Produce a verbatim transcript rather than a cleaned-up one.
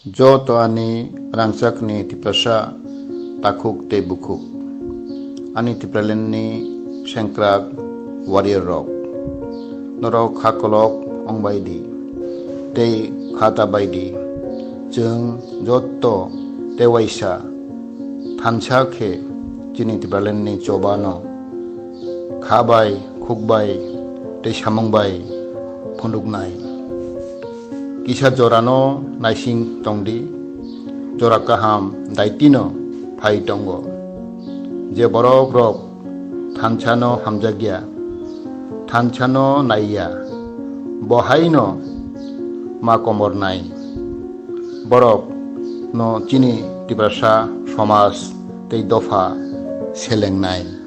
Joto ani rangchakni Tiprasa takhuk tei bukhuk, ani Tipralandni sengkrak warrior rok, norok kha kolok ongbai di tei kha ta bai di. Chwng joto tewaisa thansa khe chini Tipralandni chobano kha bai, khuk bai tei samung bai phunuknai. Kisa jorano naising tongdi, jora kaham daitino phai tongo. Je borok rok thansano hamjakya, thansano naiya, bo haino ma komornai. Borok no chini Tiprasa somaj tei dopha selengnai.